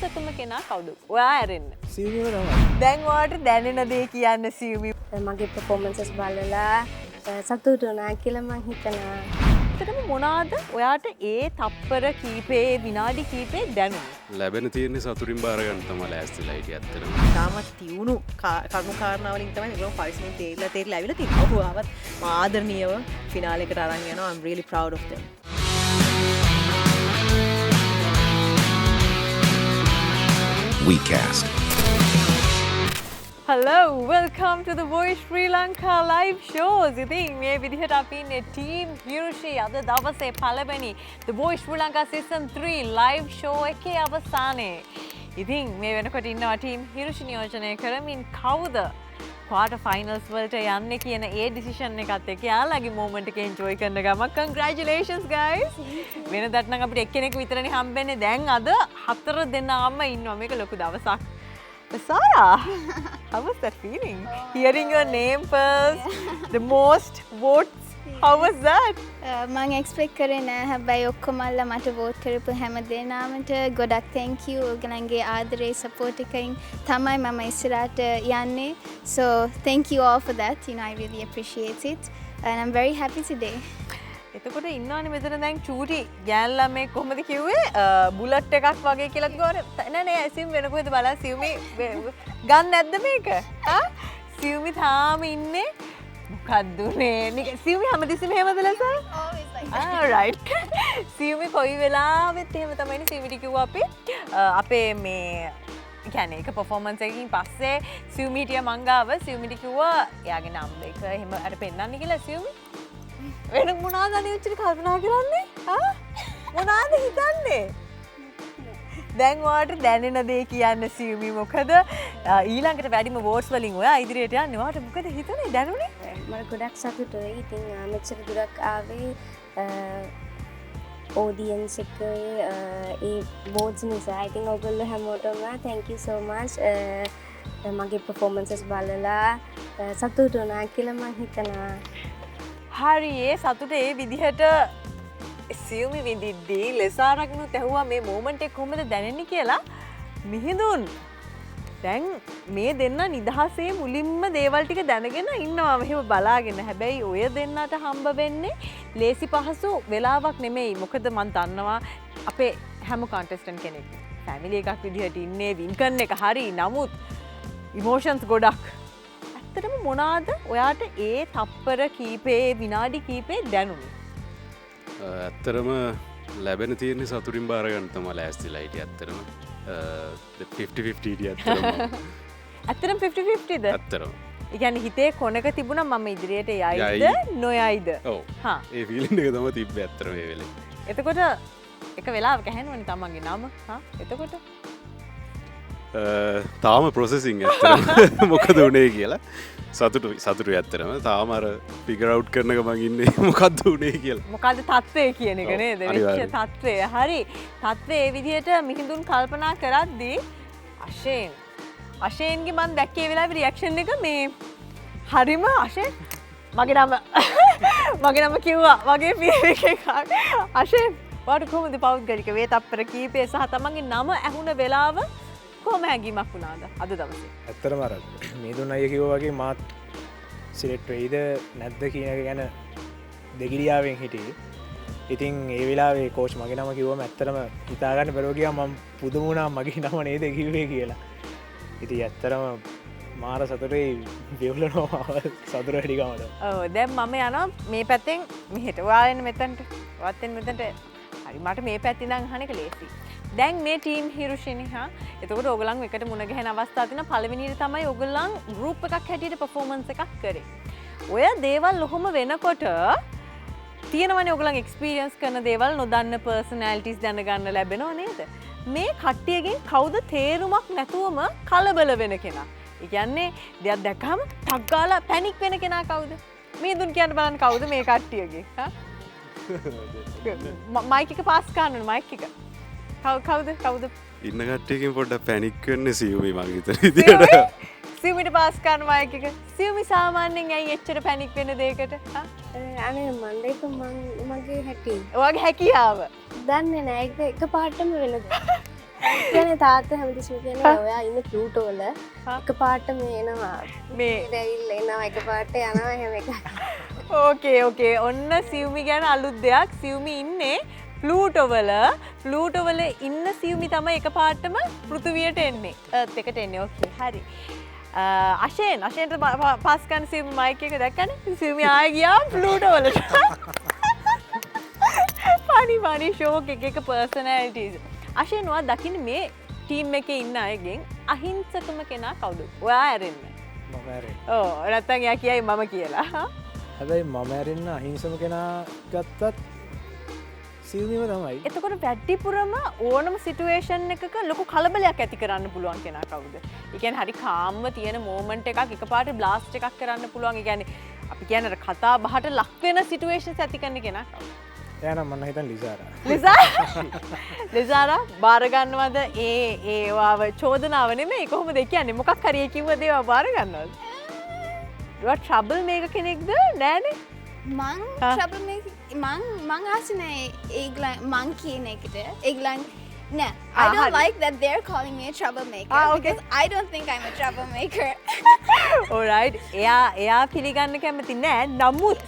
ආසකම කෙනා කවුද? ඔයා ඇරෙන්න. සියුමිව තමයි. දැන් ඔයාට දැනෙන දේ කියන්න සියුමි. මගේ පර්ෆෝමන්සස් බලලා සතුටු වුණා කියලා මං හිතනවා. ඇත්තටම මොනවාද ඔයාට ඒ තප්පර කීපේ විනාඩි කීපේ දැනුනේ? ලැබෙන තියෙන්නේ සතුටින් බාර ගන්න තමයි ලෑස්තිලා හිටියේ ඇත්තටම. තාමත් තියුණු කරුණු කාරණා වලින් තමයි මේගොල්ලෝ පරිස්සමෙන් තේරිලා තේරිලා ඇවිල්ලා තියෙන්නේ. ඔහු ආවත් මා ආදරණීයව ෆිනාලේ එකට අරන් යනවා. I'm really proud of them. WeCast. Hello, welcome to the Voice Sri Lanka live shows. ඉතින් මේ විදිහට අපි ඉන්නේ Team Hirushi අද දවසේ පළවෙනි The Voice Sri Lanka Season 3 live show එකේ අවසානයේ. ඉතින් මේ වෙනකොට ඉන්නවා Team Hirushi නියෝජනය කරමින් කවුද ක්වාටර් ෆයිනල්ස් වලට යන්නේ කියන ඒ ඩිසිෂන් එකත් එක්ක යාළුවාගේ මොමන්ට් එක එන්ජොයි කරන ගමන් congratulations guys. වෙනදට නම් අපිට එක්කෙනෙක් විතරනේ හම්බෙන්නේ. දැන් අද හතර දෙනාම ඉන්නවා. මේක ලොකු දවසක්. Sarah, how was that feeling? Hearing your name first, the most votes, how was that? මං එක්ස්පෙක්ට් කරේ නෑ. හැබැයි ඔක්කොමල්ලා මට වෝට් කරපු හැම දෙනාමට ගොඩක් thank you. ඔයගලන්ගේ ආදරේ සපෝට් එකෙන් තමයි මම ඉස්සරහට යන්නේ. So thank you all for that. I really appreciate it and I'm very happy today. එතකොට ඉන්නවනේ මෙතන දැන් චූටි ගෑන් ළමෙක් කොහොමද කිව්වේ බුලට් එකක් වගේ කියලා කිව්වනේ. නෑ නෑ සිම් වෙන කොහෙද බලන්න සිව්මි ගන්න නැද්ද මේක? ආ සිව්මි තාම ඉන්නේ මොකද්ද උනේ? නික සිව්මි හැමතිස්සෙම එහෙමද ලසා? Always like that. Right. සිව්මි කොයි වෙලාවෙත් එහෙම තමයිනේ සිව්මිට කිව්වා අපි අපේ මේ කියන්නේ එක පර්ෆෝමන්ස් එකකින් පස්සේ සිව්මි හිටියා මං ගාව. සිව්මිට කිව්වා එයාගේ නම්බර් එක එහෙම අර පෙන්නන්න කියලා. සිව්මි වෙන මොනවාද අනේ ඔච්චර කල්පනා කරන්නේ? ආ මොනවාද හිතන්නේ? දැන් ඔයාට දැනෙන දේ කියන්න සියුමි. මොකද ඊළඟට වැඩිම වෝට්ස් වලින් ඔයා ඉදිරියට යන්නේ. ඔයාට මොකද හිතුනේ දැනුනේ? මට ගොඩක් සතුටුයි. ඉතින් මෙච්චර දුරක් ආවේ ඔඩියන්ස් එකේ ඒ වෝට්ස් නිසා. ඉතින් ඔයගොල්ලෝ හැමෝටම thank you so much. මගේ පර්ෆෝමන්සස් බලලා සතුටු වුණා කියලා මං හිතනවා. හරි, ඒ සතුට ඒ විදිහට සියුමි විඳිද්දී ලෙසාරගනුත් ඇහුවා මේ මෝමන්ට් එක කොහොමද දැනෙන්නේ කියලා. මිහිඳුන් දැන් මේ දෙන්න නිදහසේ මුලින්ම දේවල් ටික දැනගෙන ඉන්නවා මෙහෙම බලාගෙන. හැබැයි ඔය දෙන්නට හම්බ වෙන්නේ ලේසි පහසු වෙලාවක් නෙමෙයි. මොකද මං දන්නවා අපේ හැම කන්ටෙස්ටන්ට් කෙනෙක් ෆැමිලි එකක් විදිහට ඉන්නේ, වින් කරන එක හරි, නමුත් ඉමෝෂන්ස් ගොඩක්. ඇත්තටම මොනවාද ඔයාට ඒ තප්පර කීපේ විනාඩි කීපේ දැනුනේ? ඇත්තටම ලැබෙන තියෙන්නේ සතුටින් බාර ගන්න තමයි ලෑස්තිලා හිටියේ ඇත්තටම. 50-50 හිටියේ ඇත්තටම. ඇත්තටම 50-50ද? ඇත්තටම. ඒ කියන්නේ හිතේ කොනක තිබුණා මම ඉදිරියට යයිද යයි. නොයයිද? ඔව්. ඒ ෆීලිං එක තමයි තිබ්බේ ඇත්තටම ඒ වෙලේ. එතකොට එක වෙලාවක ඇහෙනවනේ තමන්ගේ නම. එතකොට? තාම ප්‍රොසෙසිං ඇත්තටම. මොකද වුනේ කියලා. සතුටුයි ඇත්තටම. තාම අර ෆිගර් අවුට් කරන ගමන් ඉන්නේ මොකද්ද වුනේ කියලා. මොකද්ද තත්ත්වය කියන එක ඔව්, නේද? වෙච්ච අනිවාර්යයෙන්. තත්ත්වය. හරි. තත්ත්වය ඒ විදිහට මිහිඳුන් කල්පනා කරද්දී අෂේන්ගේ මං දැක්කේ ඒ වෙලාවේ රියැක්ෂන් එක මේ හරිම අෂේන් මගේ නම මගේ නම කිව්වා වගේ ෆීල් එකක්. අෂේන් ඔයාට කොහොමද පෞද්ගලික වේ තප්පර කීපය සහ තමන්ගේ නම ඇහුණ වෙලාව කොහොම හැඟීමක් වුණාද අද දවසේ? ඇත්තටම අර මේ දුන්න අයියා කිව්වා වගේ මාත් සිලෙක්ට් වෙයිද නැද්ද කියන එක ගැන දෙගිඩියාවෙන් හිටියේ. ඉතින් ඒ වෙලාවේ කෝච් මගේ නම කිව්වම ඇත්තටම හිතා ගන්න බැරුව ගියා මම පුදුම වුණා මගේ නම නේද කිව්වේ කියලා. ඉතින් ඇත්තටම මාර සතුටේ වෙවුලනවා සතුට වැඩි ගමට. ඔව්, දැන් මම යනවා මේ පැත්තෙන් මෙහෙට. ඔයා එන්න මෙතනට. ඔයාත් එන්න මෙතනට. හරි, මට මේ පැත්තේ ඉඳන් අහන එක ලේසි. දැන් මේ ටීම් හිරුෂිනි හා එතකොට ඔයගොල්ලන් එකට මුණ ගැහෙන අවස්ථා තියෙනවා. පළවෙනියට තමයි ඔයගොල්ලන් ගෲප් එකක් හැටියට පර්ෆෝමන්ස් එකක් කරේ. ඔය දේවල් ඔහොම වෙනකොට තියෙනවනේ ඔයගොල්ලන් එක්ස්පීරියන්ස් කරන දේවල්, නොදන්න පර්සනැලිටිස් දැනගන්න ලැබෙනව නේද? මේ කට්ටියගෙන් කවුද තේරුමක් නැතුවම කලබල වෙන කෙනා? ඒ කියන්නේ දෙයක් දැක්කම ටක් ගාලා පැනික් වෙන කෙනා කවුද? මේ දුන් කියන්න බලන්න කවුද මේ කට්ටියගේ? හා? මයික් එක පාස් කරන්න ඕනේ, මයික් එක. කවුද? කවුද? ඉන්න කට්ටියකින් පොඩ්ඩක් පැනික් වෙන්නේ සියුමි මං හිතන විදියට. සියුමිට පාස් කරන මයික් එක. සියුමි සාමාන්‍යයෙන් ඇයි එච්චර පැනික් වෙන දෙයකට? හා? අනේ මන් දෙක මගේ හැටි. ඔයාගේ හැකියාව. දන්නේ නෑ, ඒක එක පාටම වෙන දෙයක්. කියන්නේ තාත්තා හැමතිස්සෙම කියන්නේ ඔයා ඉන්න ප්ලූටෝ වල එකපාරට මේ එනවා. මේ ඇවිල්ලා එනවා, එකපාරට යනවා, එහෙම එකක්. ඕකේ ඕකේ, ඔන්න සිව්මි ගැන අලුත් දෙයක්. සිව්මි ඉන්නේ ප්ලූටෝ වල. ප්ලූටෝ වල ඉන්න සිව්මි තමයි එකපාරටම පෘථුවියට එන්නේ, අර්ත් එකට එන්නේ. ඕකේ හරි. අශේන්, අශේන්ට පාස් කරන සිව්මි මයික් එක දැක්කනේ. සිව්මි ආයෙ ගියා ප්ලූටෝ වලට. ෆනි ෆනි ෂෝක් එක එක පර්සනැලිටීස්. අශේන්, ඔයා දකින්නේ මේ ටීම් එකේ ඉන්න අයගෙන් අහිංසකම කෙනා කවුද? ඔයා ඇරෙන්න. මම ඇරෙන්න. ඔව්, නැත්තම් එයා කියයි මම කියලා. හැබැයි මම ඇරෙන්න අහිංසම කෙනා ගත්තත් සිව්මිම තමයි. එතකොට වැඩිපුරම ඕනම සිටුේෂන් එකක ලොකු කලබලයක් ඇති කරන්න පුළුවන් කෙනා කවුද? ඒ කියන්නේ හරි කාම්ව තියෙන මෝමන්ට් එකක් එකපාරට බ්ලාස්ට් එකක් කරන්න පුළුවන්. ඒ කියන්නේ අපි කියන්නේ අර කතා බහට ලක් වෙන සිටුේෂන්ස් ඇති කරන කෙනා කවුද? එයා නම් මම හිතන්නේ ලිසාරා. ලිසාරා බාර ගන්නවද ඒ ඒවාව චෝදනාව නෙමෙයි, කොහොමද ඒ කියන්නේ මොකක් හරි ඒ කිව්ව දේවල් බාර ගන්නවද? ඔයා ට්‍රබල් මේකර් කෙනෙක්ද? නෑනේ. මං ට්‍රබල් මේකර්, මං ආස නෑ ඒගොල්ලන් මං කියන එකට. ඒගොල්ලන් නෑ, I don't like that they're calling me a troublemaker because I don't think I'm a troublemaker. Alright. එයා පිළිගන්න කැමති නෑ. නමුත්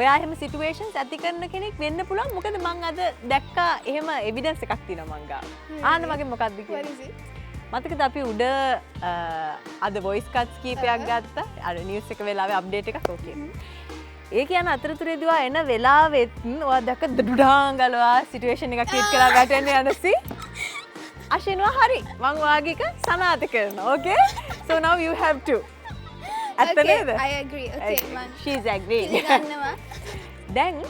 ඔයා එහෙම සිටුේෂන්ස් ඇති කරන කෙනෙක් වෙන්න පුළුවන්. මොකද මං අද දැක්කා එහෙම එවිඩන්ස් එකක් තියෙනවා මං ගාව. ආන්න මගේ මොකද්ද What කියන්නේ? is it? මතකද අපි උඩ අද වොයිස් කට්ස් කීපයක් ගත්තා. අර නිවුස් එක වෙලාවේ අප්ඩේට් එකක්. ඕකේ. ඒ කියන අතරතුරේදී ඔයා එන වෙලාවෙත් ඔයා දැක්ක දුඩාං ගලවා සිටුේෂන් එකක් ක්‍රියේට් කරලා වැටෙන්න යනසි. අශින්වා හරි මං ඔයාගේ එක සනාථ කරනවා. Okay? So now you have to. ඇත්ත Okay, නේද? I agree. Okay, මං She's agreeing. පිළිගන්නවා. දැන්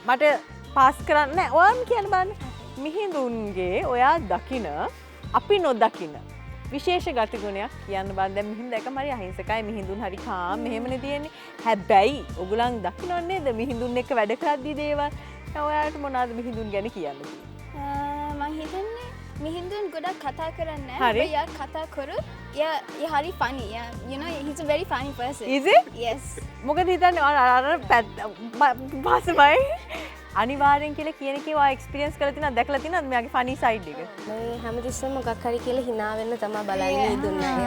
මට පාස් කරන්න නෑ, ඔයාම කියන්න බලන්න. මිහිඳුන්ගේ ඔයා දකින අපි නොදකින විශේෂ ගතිගුණයක් කියන්න බලන්න. දැන් මිහිඳු දැකම හරි අහිංසකයි, මිහිඳුන් හරි කාම් මෙහෙමනේ තියෙන්නේ. හැබැයි ඔයගොල්ලන් දකින්නව නේද මිහිඳුන් එක්ක වැඩ කරද්දී දේවල්. දැන් ඔයාලට මොනවද මිහිඳුන් ගැන කියන්න තියෙන්නේ? මං හිතන්නේ මිහිඳුන් ගොඩක් කතා කරන්නේ නෑ. හරි. හැබැයි එයා කතා කරොත් එයා හරි funny. එයා, he's a very funny person. Is it? Yes. මොකද හිතන්නේ අර අර පැත්ත පස්සමයි අනිවාර්යෙන් කියලා කියන එකේ ඔයා එක්ස්පීරියන්ස් කරලා තියෙනවද, දැකලා තියෙනවද මෙයාගේ ෆනි සයිඩ් එක? මේ හැමතිස්සෙම මොකක් හරි කියලා හිනා වෙන්න තමයි බලන්නේ දුන්න අය.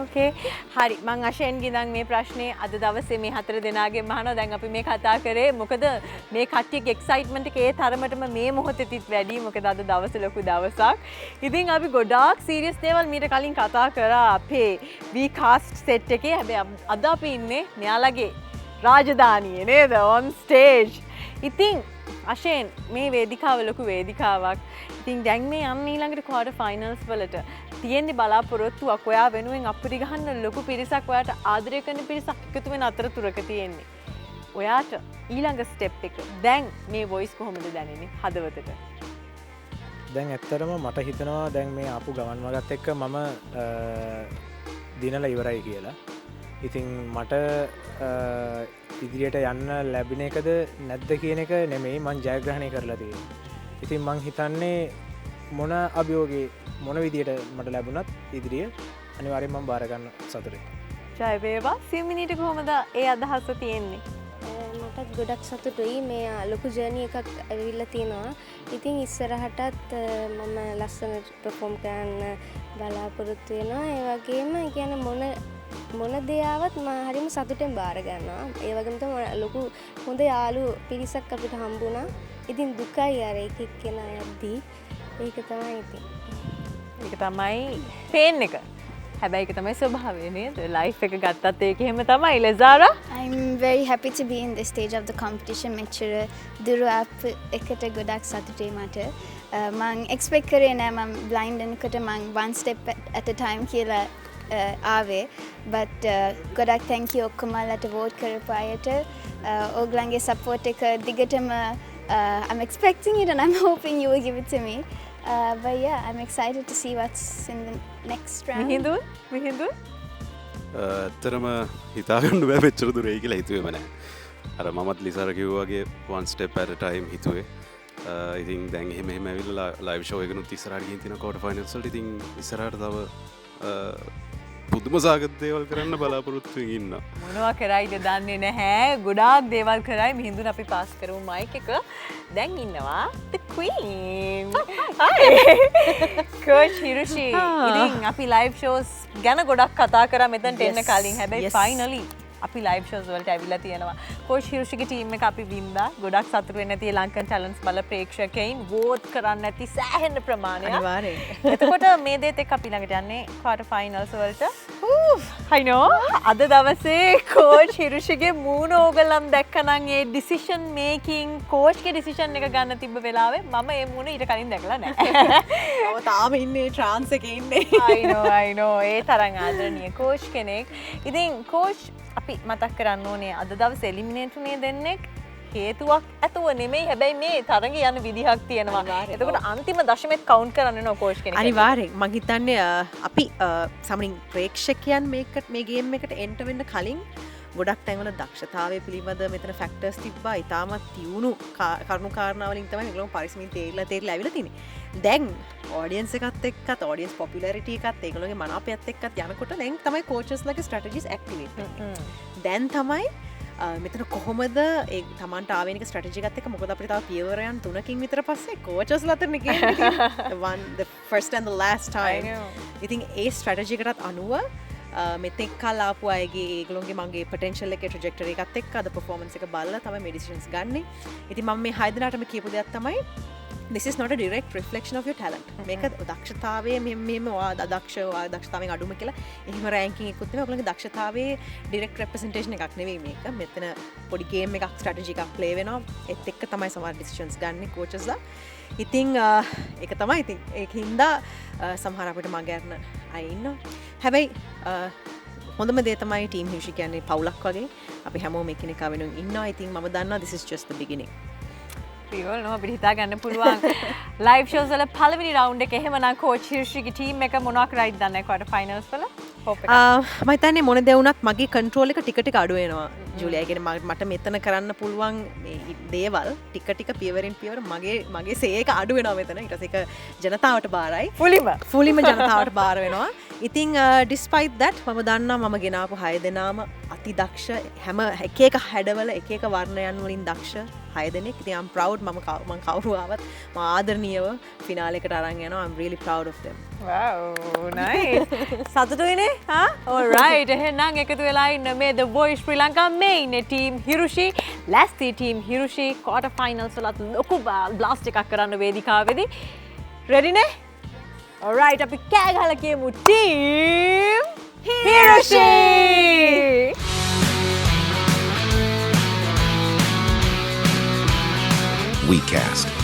ඕකේ හරි, මං අශේන්ගේ ඉඳන් මේ ප්‍රශ්නේ අද දවසේ මේ හතර දෙනාගෙන් අහනවා. දැන් අපි මේ කතා කරේ මොකද මේ කට්ටියගේ එක්සයිට්මන්ට් එක ඒ තරමටම මේ මොහොතේදීත් වැඩි. මොකද අද දවසේ ලොකු දවසක්. ඉතින් අපි ගොඩාක් සීරියස් දේවල් මීට කලින් කතා කරා අපේ වී කාස්ට් සෙට් එකේ. හැබැයි අද අපි ඉන්නේ මෙයාලගේ රාජධානියේ නේද, ඔන් ස්ටේජ්. ඉතින් අශේන්, මේ වේදිකාව ලොකු වේදිකාවක්. ඉතින් දැන් මේ යන්න ඊළඟට ක්වාටර් ෆයිනල්ස් වලට තියෙන්නේ බලාපොරොත්තුවක්. ඔයා වෙනුවෙන් අප්පුඩි ගහන්න ලොකු පිරිසක්, ඔයාට ආදරය කරන පිරිසක් එකතු වෙන අතරතුරක තියෙන්නේ. ඔයාට ඊළඟ ස්ටෙප් එක දැන් මේ වොයිස් කොහොමද දැනෙන්නේ හදවතට? දැන් ඇත්තටම මට හිතෙනවා දැන් මේ ආපු ගමන් මගත් එක්ක මම දිනලා ඉවරයි කියලා. ඉතින් මට ඉදිරියට යන්න ලැබෙන එකද නැද්ද කියන එක නෙමෙයි මං ජයග්‍රහණය කරලා තියෙන්නේ. ඉතින් මං හිතන්නේ මොන අභියෝගේ මොන විදියට මට ලැබුණත් ඉදිරිය අනිවාර්යෙන් මං බාර ගන්න සතුටුයි. ජය වේවා. සිමිනීට කොහොමද ඒ අදහස තියෙන්නේ? මටත් ගොඩක් සතුටුයි. මේ ලොකු ජර්නි එකක් ඇවිල්ලා තියෙනවා. ඉතින් ඉස්සරහටත් මම ලස්සනට පර්ෆෝම් කරන්න බලාපොරොත්තු වෙනවා. ඒ වගේම ඒ කියන්නේ මොන මොන දේ ආවත් මම හරිම සතුටෙන් බාර ගන්නවා. ඒ වගේම තමයි ලොකු හොඳ යාළු පිරිසක් අපිට හම්බුණා. ඉතින් දුකයි අර එක එක්කෙනා යද්දී. ඒක තමයි ඉතින්. ඒක තමයි පේන් එක. හැබැයි ඒක තමයි ස්වභාවය නේද? ලයිෆ් එක ගත්තත් ඒක එහෙම තමයි. ලෙසාරා? I'm very happy to be in this stage of the competition. මෙච්චර දුර ආපු එකට ගොඩක් සතුටුයි මට. මං එක්ස්පෙක්ට් කරේ නෑ මං බ්ලයින්ඩ් වෙනකොට මං one step at a time කියලා ආවේ. But ගොඩක් thank you ඔක්කොමලට වෝට් කරපු අයට. ඕගලන්ගේ support එක දිගටම I'm expecting it and I'm hoping you will give it to me. But yeah, I'm excited to see what's in the next round. Mihindun? Mihindun? ඇත්තටම හිතාගන්න බෑ මෙච්චර දුර එයි කියලා හිතුවේම නෑ. අර මමත් ලිසාර කිව්වා වගේ one step at a time හිතුවේ. ඉතින් දැන් එහෙම එහෙම ඇවිල්ලා ලයිව් ෂෝ එකනුත් ඉස්සරහට ගිහින් තියෙනවා ක්වාටර් ෆයිනල්ස් වලට. ඉතින් ඉස්සරහට තව පුදුම සාගත දේවල් කරන්න බලාපොරොත්තු වෙමින් ඉන්නවා. මොනවා කරයිද දන්නේ නැහැ. ගොඩාක් දේවල් කරයි. මිහිඳුන් අපි පාස් කරමු මයික් එක. දැන් ඉන්නවා the queen. Hi. Coach Hirushi. ඉතින් අපි ලයිව් ෂෝස් ගැන ගොඩක් කතා කරා මෙතනට එන්න කලින්. හැබැයි ෆයිනලි අපි ලයිව් ෂෝස් වලට ඇවිල්ලා තියෙනවා. කෝච් හිරුෂිගේ ටීම් එක අපි වින්දා. ගොඩක් සතුටු වෙන්න ඇති ලංකන් ටැලන්ට්ස් බල ප්‍රේක්ෂකයින් වෝට් කරන්න ඇති සෑහෙන ප්‍රමාණයක්. අනිවාර්යෙන්. එතකොට මේ දේත් එක්ක අපි ළඟට යන්නේ ක්වාටර් ෆයිනල්ස් වලට. I know. අද දවසේ කෝච් හිරුෂිගේ මූණ ඕගලන් දැක්කනම් ඒ ඩිසිෂන් මේකින් කෝච්ගේ ඩිසිෂන් එක ගන්න තිබ්බ වෙලාවේ මම ඒ මූණ ඊට කලින් දැකලා නැහැ. මම තාම ඉන්නේ ට්‍රාන්ස් එකේ ඉන්නේ. I know, I know. ඒ තරම් ආදරණීය කෝච් කෙනෙක්. ඉතින් කෝච් අපි මතක් කරන්න ඕනේ අද දවසේ එලිමිනේට් වුණේ දෙන්නෙක් හේතුවක් ඇතුව නෙමෙයි. හැබැයි මේ තරඟ යන විදිහක් තියෙනවා. එතකොට අන්තිම දශමෙත් කවුන්ට් කරන්න වෙනවා කෝච් කෙනෙක්. අනිවාර්යෙන්. මං හිතන්නේ අපි සාමාන්‍යයෙන් ප්‍රේක්ෂකයන් මේකට මේ ගේම් එකට එන්ටර් වෙන්න කලින් ගොඩක් තැන්වල දක්ෂතාවය පිළිබඳ මෙතන ෆැක්ටර්ස් තිබ්බා. ඉතාමත් තියුණු කරුණු කාරණා වලින් තමයි මේගොල්ලෝ පරිස්සමින් තේරිලා තේරිලා ඇවිල්ලා තියෙන්නේ. දැන් ඔඩියන්ස් එකත් එක්කත් ඔඩියන්ස් පොපියුලැරිටි එකත් ඒගොල්ලෝගේ මනාපයත් එක්කත් යනකොට දැන් තමයි කෝචස්ලාගේ ස්ට්‍රැටජිස් ඇක්ටිවේට් වෙන්නේ. දැන් තමයි මෙතන කොහොමද ඒ තමන්ට ආවේනික ස්ට්‍රැටජි එකත් එක්ක, මොකද අපිට තව පියවරයන් 3කින් විතර පස්සේ කෝචස්ලා අතරනේ ගේම් එක තියෙන්නේ. The one, the first and the last time. ඉතින් ඒ ස්ට්‍රැටජි එකටත් අනුව මෙතෙක් කල් ආපු අයගේ ඒගොල්ලෝගේ මගේ පොටෙන්ෂල් එකේ ට්‍රැජෙක්ටරි එකත් එක්ක අද පර්ෆෝමන්ස් එක බලලා තමයි මේ ඩිසිෂන්ස් ගන්නෙ. ඉතින් මම මේ හය දෙනාටම කියපු දෙයක් තමයි this is not a direct reflection of your talent. මේක දක්ෂතාවයේ මෙහෙම මෙහෙම ඔයා අදක්ෂ ඔයා දක්ෂතාවයෙන් අඩුම කියලා එහෙම රෑන්කින් එකකුත් නෙමෙයි. ඔයගොල්ලෝගේ දක්ෂතාවයේ ඩිරෙක්ට් රෙප්‍රසන්ටේෂන් එකක් නෙමෙයි මේක. මෙතන පොඩි ගේම් එකක් ස්ට්‍රැටජි එකක් ප්ලේ වෙනවා. ඒත් එක්ක තමයි සමහර ඩිසිෂන්ස් ගන්නෙ කෝචස්ලා. ඉතින් ඒක තමයි. ඉතින් ඒක හින්දා සමහර අපිට මග ඇරෙන අය ඉන්නවා. හැබැයි හොඳම දේ තමයි ටීම් හිරුෂි කියන්නේ පවුලක් වගේ. අපි හැමෝම එකිනෙකා වෙනුවෙන් ඉන්නවා. ඉතින් මම දන්නවා this is just the beginning. We all know අපිට හිතා ගන්න පුළුවන් ලයිව් ෂෝස් වල පළවෙනි රවුන්ඩ් එක එහෙමනම් කෝච් හිරුෂිගේ ටීම් එක මොනවා කරයිද දන්නේ නැහැ ක්වාටර් ෆයිනල්ස් වල. හෝප් එක. මම හිතන්නේ මොන දේ වුණත් මගේ කන්ට්‍රෝල් එක ටික ටික අඩු වෙනවා ජූලියා. ඒ කියන්නේ මට මෙතන කරන්න පුළුවන් මේ දේවල් ටික ටික පියවරෙන් පියවර මගේ මගේ සේ එක අඩු වෙනවා මෙතන. ඊට පස්සේ ඒක ජනතාවට බාරයි. ෆුලිම ෆුලිම ජනතාවට බාර වෙනවා. ඉතින් ඩිස්පයිට් දැට් මම දන්නවා මම ගෙනාපු හය දෙනාම අති දක්ෂ, හැම එක එක හැඩවල එක එක වර්ණයන් වලින් දක්ෂ හය දෙනෙක්. ඉතින් I'm proud. මම මං කවුරු ආවත් මම ආදරණීයව ෆිනාලේ එකට අරන් යනවා. I'm really proud of them. Wow, nice. සතුටුයිනේ? හා? All right. එහෙනම් එකතු වෙලා ඉන්න මේ The Voice Sri Lanka මේ ඉන්නේ ටීම් හිරුෂි. ලැස්ති ටීම් හිරුෂි ක්වාටර් ෆයිනල්ස් වලත් ලොකු බ්ලාස්ට් එකක් කරන්න වේදිකාවේදී. රෙඩි නේ? All right, අපි කෑ ගහලා කියමු ටීම් හිරුෂි. WeCast.